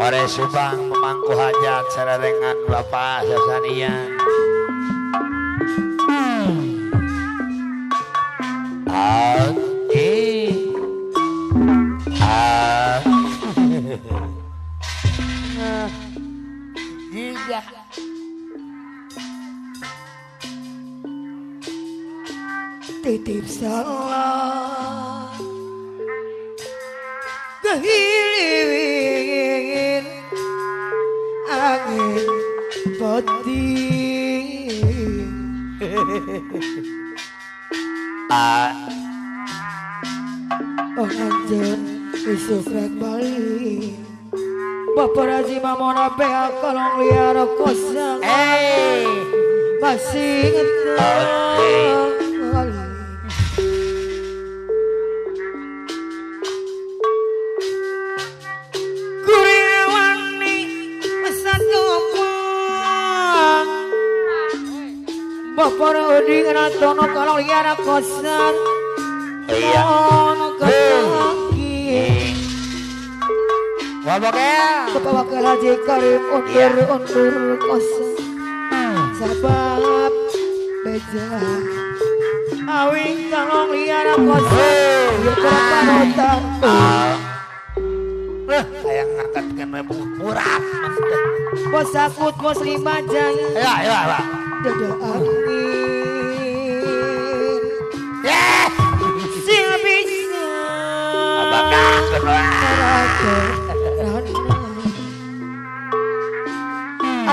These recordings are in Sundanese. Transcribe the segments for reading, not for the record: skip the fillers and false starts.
More Subang pemangku hajat sarerengan Bapak Sasanian. A E A Iya. Titip salam kehilir angin peti A oh anjeun isuk rek balik Bapak Raji Mamona PH kalong liar kosong masih ngetali. Kuriawani mesat kopang Bapak Rodi ngeratono kalong liar kosong Iya. Ono kaki Bapak ya. Bapak Wakil Haji Karim undur-undur kosong sabab beja awi kalong liar kosong ya panutan. Kayak ngangkatkan murah. Bos akut bos lima jaya. Ayo ayo ayo. Dada angin. Yeah. Sing bisa. Apakah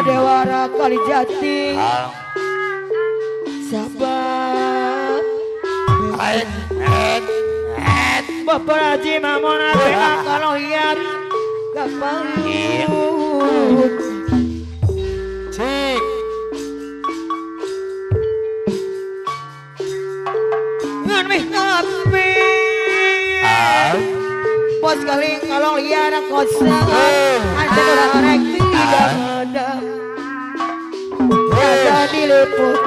Ada wara kali jati. Sabar. Bapak Haji Mamona PA kalau liar kapal. Cik. Ngan mih api. Bos kali kalau liar kosong. Ada orang rek tidak ada. Ada diliput.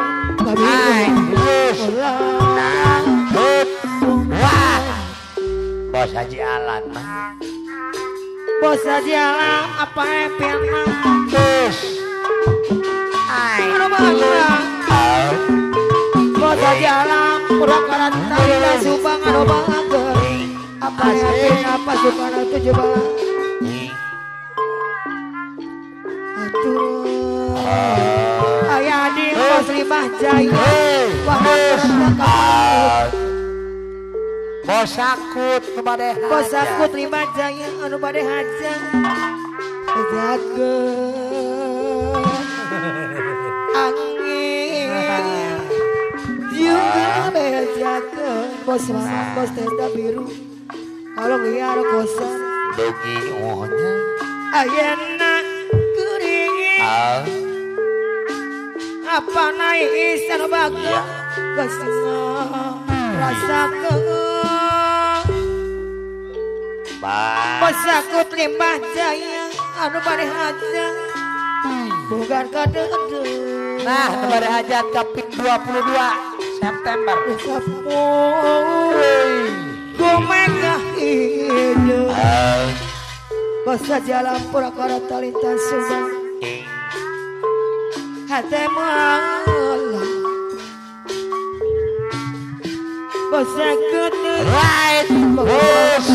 Bos Haji Alan. Bos Haji Alan apa yang terus. Bos Haji Alan Purwakarta Talita Subang anu bager. Apa yang apa sukana tujuh bang. Atur. Ayah di Bos Limah Jaya. Bos akut bade hajat. Bos akut Limah Jaya anu bade hajat. Jaga angin juga bejaga. Bos Mamat bos tenda biru. Kalau liar kosan dugi ohnya. Ayeuna kuring. Apa naik isan bagus geus rasa ke Bos akut Limbah Jaya anu bade hajat bukan kadede. Nah, nu bade hajat kaping 22 September. Gumegah hidup. Bos jalan Purwakarta lintas Subang. Hate malam. Bos akut right. Bos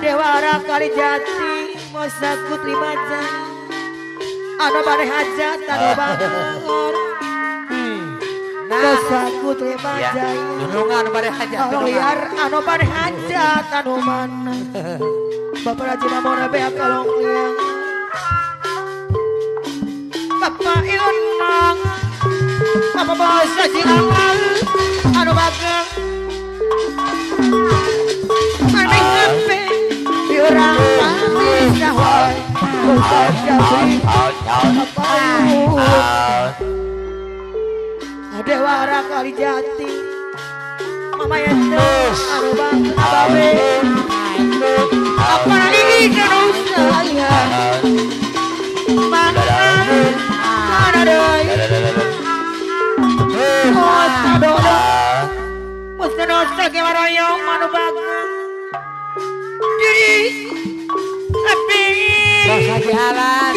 Dewara kali jati bos akut Lima Jaya anu bade hajat anu bangun. Bos akut Lima Jaya gunungan bade hajat liar anu bade hajat anu mana. Bapak Haji Mamona bea kalong liang. Bapak Ilunang Bapak Bos Haji Amal anu bageng. Aneh hape urang pasti sahwai. Bos Haji Dewara kali jati Mama Yente anu bageng babe. Apa lagi Antos lagi waroyong manu bagus. Diri api. Bos Haji Alan.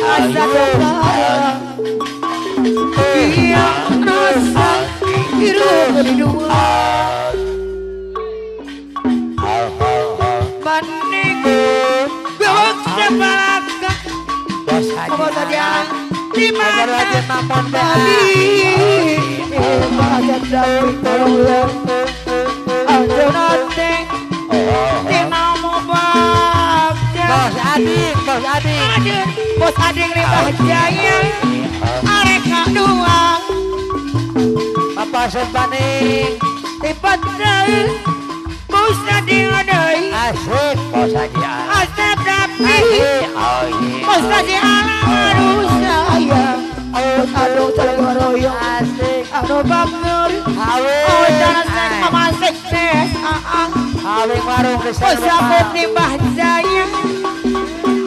Asa doa. Iya rasa hidup berdua. Maning bewok sepalaka. Bos Haji Alan. Di mana tadi? Bos Ading, Bos Ading, Bos Ading Limbah Jaya, areka dua. Bapak Sempani, tipe Bos Ading adai. Asik, Bos Haji Alam. Asik rapi. Bos Haji Alam harus saya. Bos Ading Salgoroyo. Asik. Anu bangur. Hawe. Oh, jangan mama sukses. Hawe warung Bos Ading Limbah Jaya.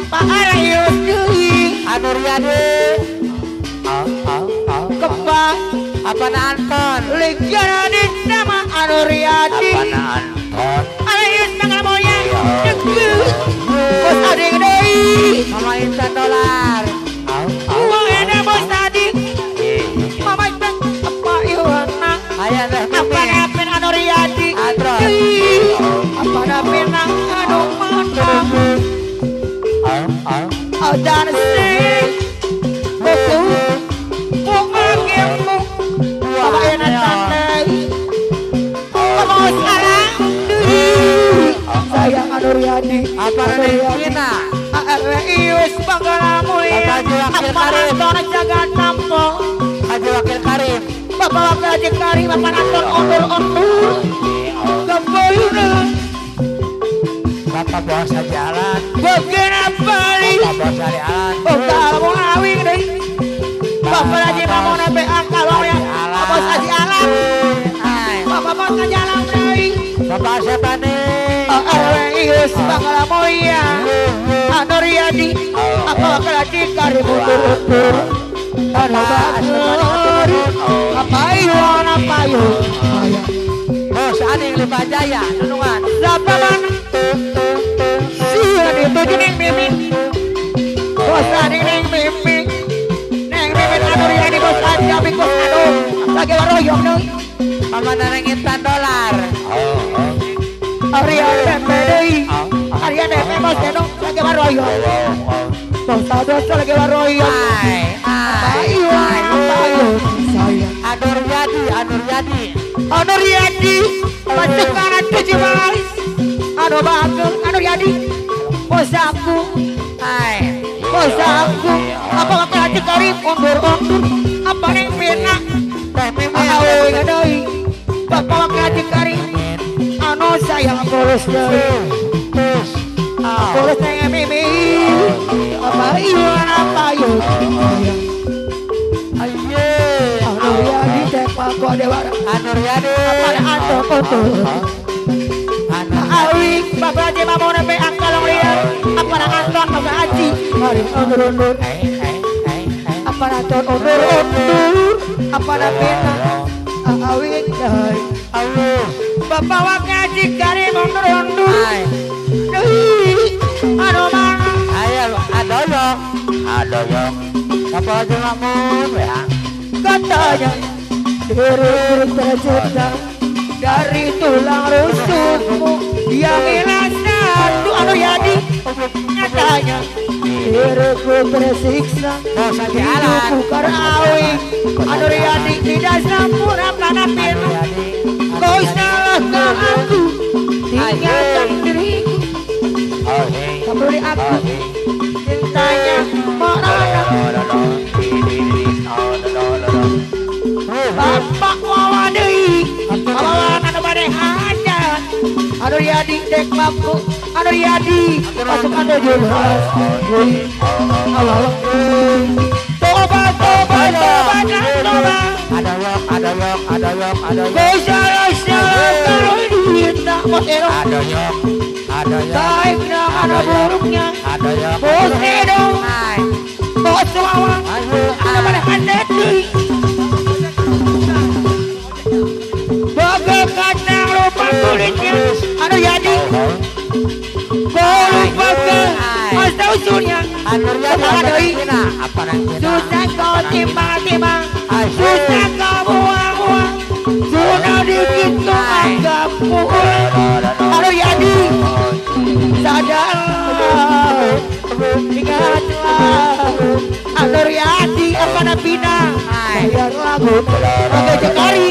Pak Arayus Dewi. Anuryadi. Kepak. Apa Anton? Ligarani sama Anuryadi. Apa Anton? Arayus Mangamoya. Deku. Bos Ading Dewi. Mama Intan Dolar. Uang enak Bos Ading. Mama Intan. Apa Iwana? Ayah teh Apa Napin Anuryadi? Atro. Apa Napin Anu Mana? Dan sing buku bunga apa enak santai kamu sekarang sayang Anuryadi apa Renina ARWI wis Banggala Mulia Haji apa Anton jaga tampo Haji Wakil Karim Bapak Wakil Haji Karim Bapak Anton undur-undur keboyuna Bapak Bos Haji Alan Begini bali Bapak Bos Haji Alan Bapak Alamon Awing deh Bapak Haji Mamon PA kalau ya Bapak Bos Haji Alan Bapak Bos Haji Alan deh Bapak siapa nih ARWI Bangla Moya Anuryadi Apa Wakil Haji Karim undur-undur Anu Bagur Apa Iwan apa Yun Bos Ading Limbah Jaya Nunungan Siapa mana Siapa itu neng mimin Bos Ading neng mimin neng mimin Anuryadi Bos Ading kami Bos Anu lagi waroyong dong Mama neng Intan Dolar Arya Pepe deui Arya Pepe Bos Anu lagi waroyong Bos Anu lagi waroyong Apa Iwan apa Yun saya Anuryadi Anuryadi Anuryadi pasukan tujuh baris Anu Bageng Anuryadi Bos aku Bos aku apa Wakil Haji Karim undur-undur apa neng Pina Teh Mimin awe deui Bapak Wakil Haji Karim anu sayang tulus deui tulus neng Mimi apa Iwan apa Yun Aye Anuryadi teh Pako Dewara Anuryadi apa Anton undur Awi Bapak Haji Mamon PA kalong liar apa Anton Bapak Haji Karim undur-undur apa Anton undur-undur apa Pina Awi deui Bapak Wakil Haji Karim undur-undur deui anu mana Ayo adoyong adoyong Bapak Haji Mamon ya katanya diriku tercipta dari tulang rusukmu yang hilang satu Anuryadi nyatanya diriku tersiksa Bos Haji Alan hidupku kerawi Anuryadi tidak sempurna karena pina kau salahkan aku tinggalkan diriku peduli aku cintanya merana Bapak Wawa deui Wawa anu bade hajat Anuryadi dek mampu Anuryadi pasukan 17 Allah toba toba toba toba Adoyong adoyong adoyong adoyong kau salah salah kalau cinta Bos Ero adoyong adoyong baiknya ada buruknya adoyong Bos Edo Bos Wawa anu bade hajat deui Bagai kaca Kulitnya anu jadi kau lupakan asal usulnya. Susah kau timbang-timbang, susah kau buang-buang, sudah dikit kau anggap pulang. Anu jadi sadarlah, ingatlah, anu Riyadi apa nabina bayar lagu pakai cekari.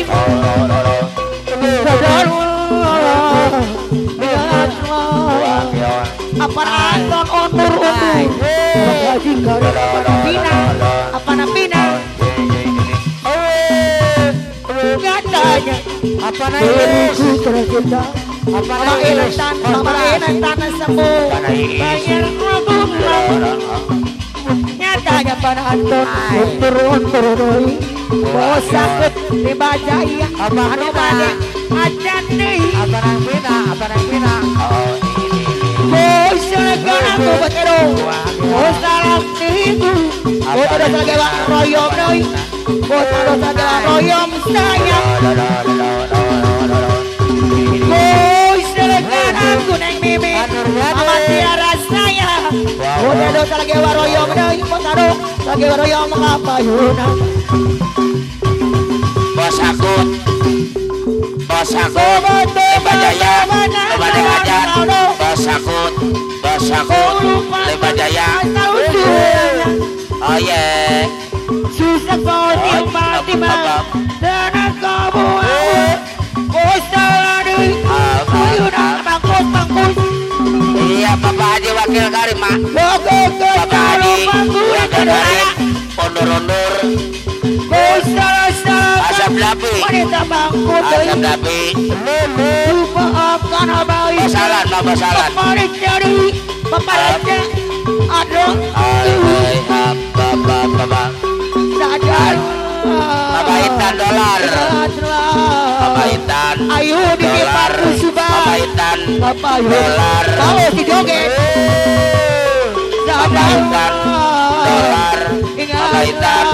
Sadarlah, ingatlah, apa anton onur undur gaji garis apa nabina, apa nabina nyatanya apa nais tercinta apa nais tanah sembuh bayar lagu nyatanya pada anton undur undur doi bos sakit dibaca iya apa anu bade acan deui apa nang pina apa nang pina. Bos selekan aku batero bos salam tigu bos ada sagewa royom deui bos ada sagewa royom sayang bos selekan aku neng mimi mama tiara sayang bos ada sagewa royom deui bos ada sagewa royom kapayuna. Bos akut, bos akut, Lembah Jaya, Lembah Hajat, bos akut, bos akut, Lembah Jaya. Oh yeah. Susah kau tiba-tiba, dan kau buang, bos salah deui, uyuna bangkus bangkus. Iya Bapak Haji Wakil Karim mak. Bapak Haji Wakil Karim, undur-undur. Bos salah salah. Asap dapi, asap dapi. Maafkan abai. Basalan, Pak basalan. Bapak jadi, Bapak raja, aduh. Bapak, bapak. Sadar. Bapak Intan dolar. Bapak Intan. Ayo di dolar. Bapak Intan. Bapak dolar. Tahu si joget. Bapak Intan dolar. Bapak Intan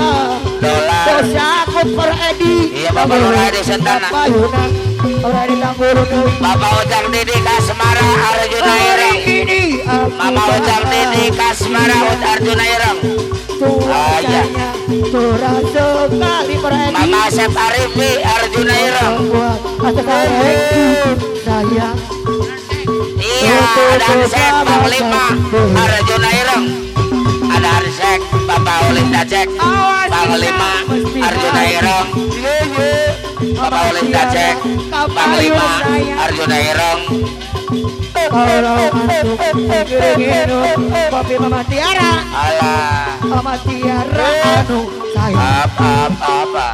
dolar. Dosaku per Edi. Iya Bapak Lurah Edi Sentana. Bapak Yuna Lurah Edi Tanggulun. Bapak Ujang Didi Kasmara Arjuna Ireng. Mama Ujang Didi Kasmara Arjuna Ireng. Oh iya. Mama Asep Arifi Arjuna Ireng. Iya ada Arsek Panglima Arjuna Ireng. Ada Arsek Bapak Ulin Dacek Panglima Arjuna Ireng. Bapak Ulin Dacek Panglima Arjuna Ireng. Kalau masuk kopi Mama Tiara. Alah Mama Tiara anu saya. Apa Bapak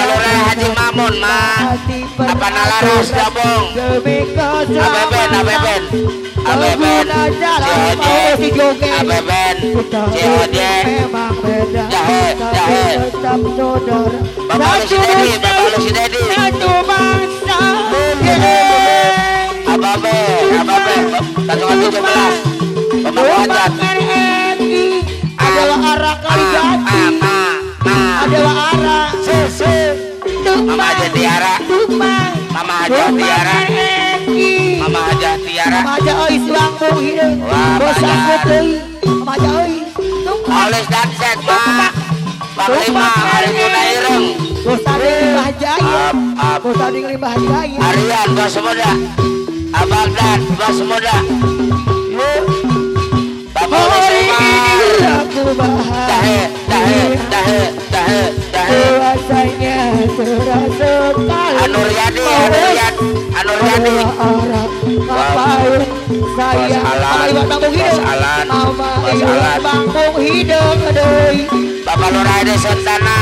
Lurah Haji Mamun ma. Apa Nalaras Gabung. ABBN ABBN ABBN COJ ABBN COJ Jahe Jahe Bapak Lusi Dedi Bapak Lusi Dedi satu bangsa. Ababe Ababe 117 Bapak Hajat Adalah arah kali jati Adalah arah Mama Haja Tiara Mama Haja Tiara Mama Haja Tiara Mama Haja oi suangmu hideung Wah deui Mama Haja oi Oles dan set ma Panglima Arjuna Ireng Bos ading Limbah Jaya Bos ading Limbah Jaya Aryan bos muda Abang Dan bos muda Bapak Umar Dahe dahe dahe dahe dahe rasanya terasa sekali Anuryadi Anuryadi Anuryadi Ngapain saya Bos Alan Bos Alan Bangkung hidung deui Bapak Lurah Edi Sentana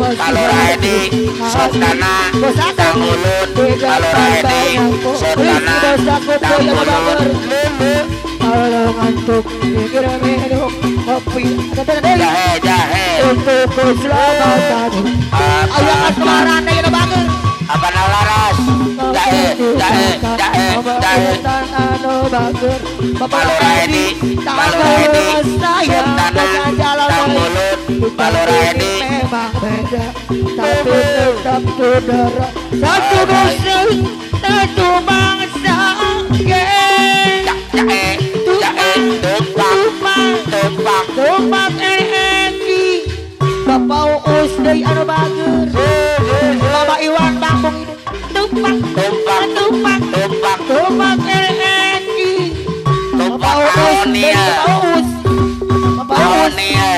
Pak Lurah Edi Sentana Tanggulun Pak Lurah Edi Sentana Tanggulun Kalau ngantuk mikir minum kopi jahe jahe untuk keselamatan. Ayo asmarane kita bangun. Apa nalaras jahe jahe jahe jahe Bapak Lurah Edi Pak Lurah Edi Sentana Tanggulun Balora Edi. Memang beda, tapi tetap saudara. Satu dusun, satu bangsa. Tumpak, tumpak RRI. Bapak Uus deui anu bager. Bapak Iwan Bangkung ini. Tumpak, tumpak, tumpak, tumpak, tumpak RRI. Tumpak Bapak Uus deui, Aonia. Bapak Uus. Bapak Uus. Aonia.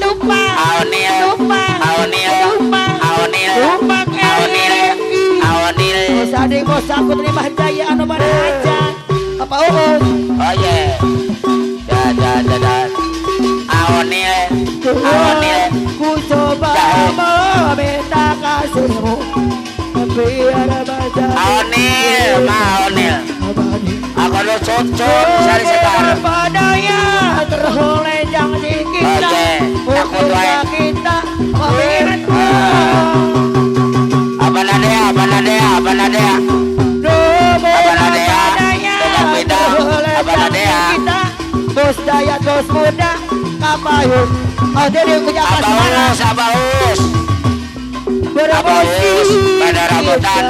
Tumpak, Aonil, tumpak, Aonil, tumpak, Aonil, tumpak Aonil, RRI. Aonil. Bos Adi, bos aku terima jaya anu mana aja. Bapak Uus. Oh yeah. Da da da da. Aonil, Aonil. Ku coba meminta kasihmu biar baca. Aonil, Ma Aonil. Aku lu cucut sari sekarang. Padanya terholejang di kita. Oke, takut wae. Kita meminta. Apa nadea, apa nadea, apa nadea. Apa nadea, tukang bidang, apa nadea. Bos Dayat, bos muda, kapayun. Oh, jadi punya Apa kasmaran. us, apa us, apa us, pada rambutan.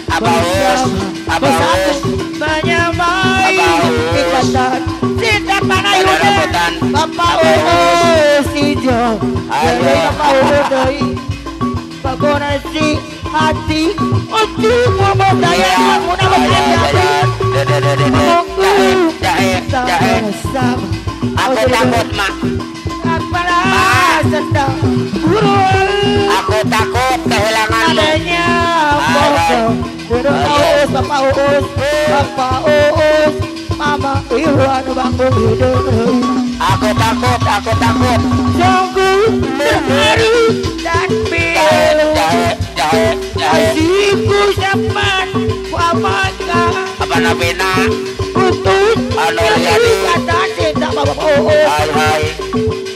Apa us, apa us, Menyamai Apa us? ikatan cinta pada panayuda. rambutan. Bapak Apa us? Uus hijau, Ayo. Bapak Uus deui. Bagonasi hati untuk ngomong daya muda menghadapi. Jahe, Kita jahe. bersama. Aku takut, Mak. Apalah sedang guru Aku takut kehilanganmu. adanya bosok. Bapak Uus, Bapak Uus, Bapak Uus, Mama Iwan Bangkung hidup. Aku takut, aku takut. Sungguh terharu dan Jahe, pilu. jahe, jahe, jahe. Kasihku zaman ku amankan Apa nabina? untuk Anu Riyadi. kata cinta Bapak Uus. Hai, hai.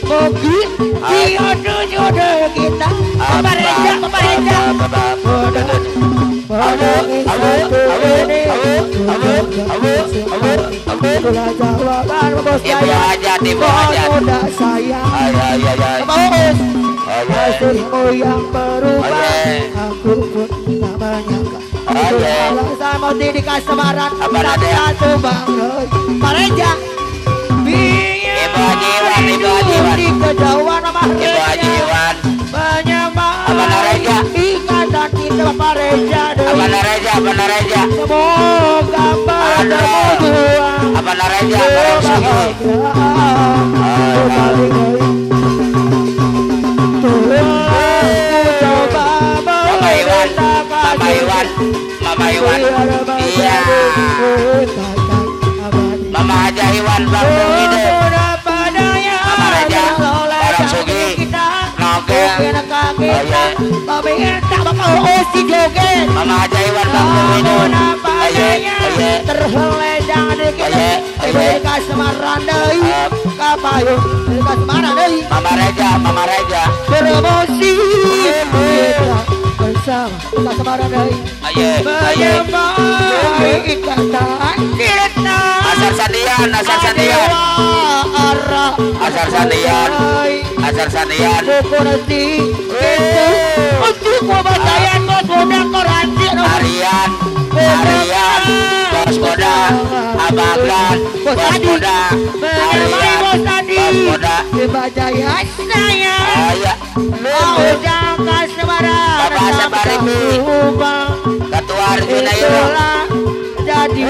Mungkin jodoh-jodoh kita. Bapak Reja, Bapak Reja. Jawaban bos Ibu saya. hajat, ibu hajat. Muda saya. Hai, hai, hai, hai. Bapak Uus. Hai, hai. Kasihmu yang berubah. Aye. Aku pun tak menyangka. Itu Aye. alasan mau di kasemaran. Apa nadea? Satu Bang Roy. Pak Reja. Ibu Haji Iwan, Ibu Haji Iwan. Di kejauhan Mama Ibu Haji Reja. Iwan. Menyamai Apa Reja? ikatan cinta Bapak Reja. Apa Reja, apa Reja? Semoga bertemu dua. Apa Reja, bareng sugi. Mama Iwan, Mama Iwan, Mama Iwan. Iya. Mama Haja Iwan Bangkung hidup. Mama Reja, bareng sugi. Nogel. Mama Haja Iwan Bangkung hidup. Aye, aye. Aye, aye. Mama Reja, Mama Reja. Promosi kita bersama kasemaran deui. Aye, aye. Menyamai ikatan cinta. Asar Sandian, Asar Sandian. Asar Sandian. Asar Sandian. Arian, Arian, Bos Koda, Abagan, Bos Koda, Arian, Bos Koda. Ayah, Bapak Asep Arimi, Ketua Arjuna Yura. Jadi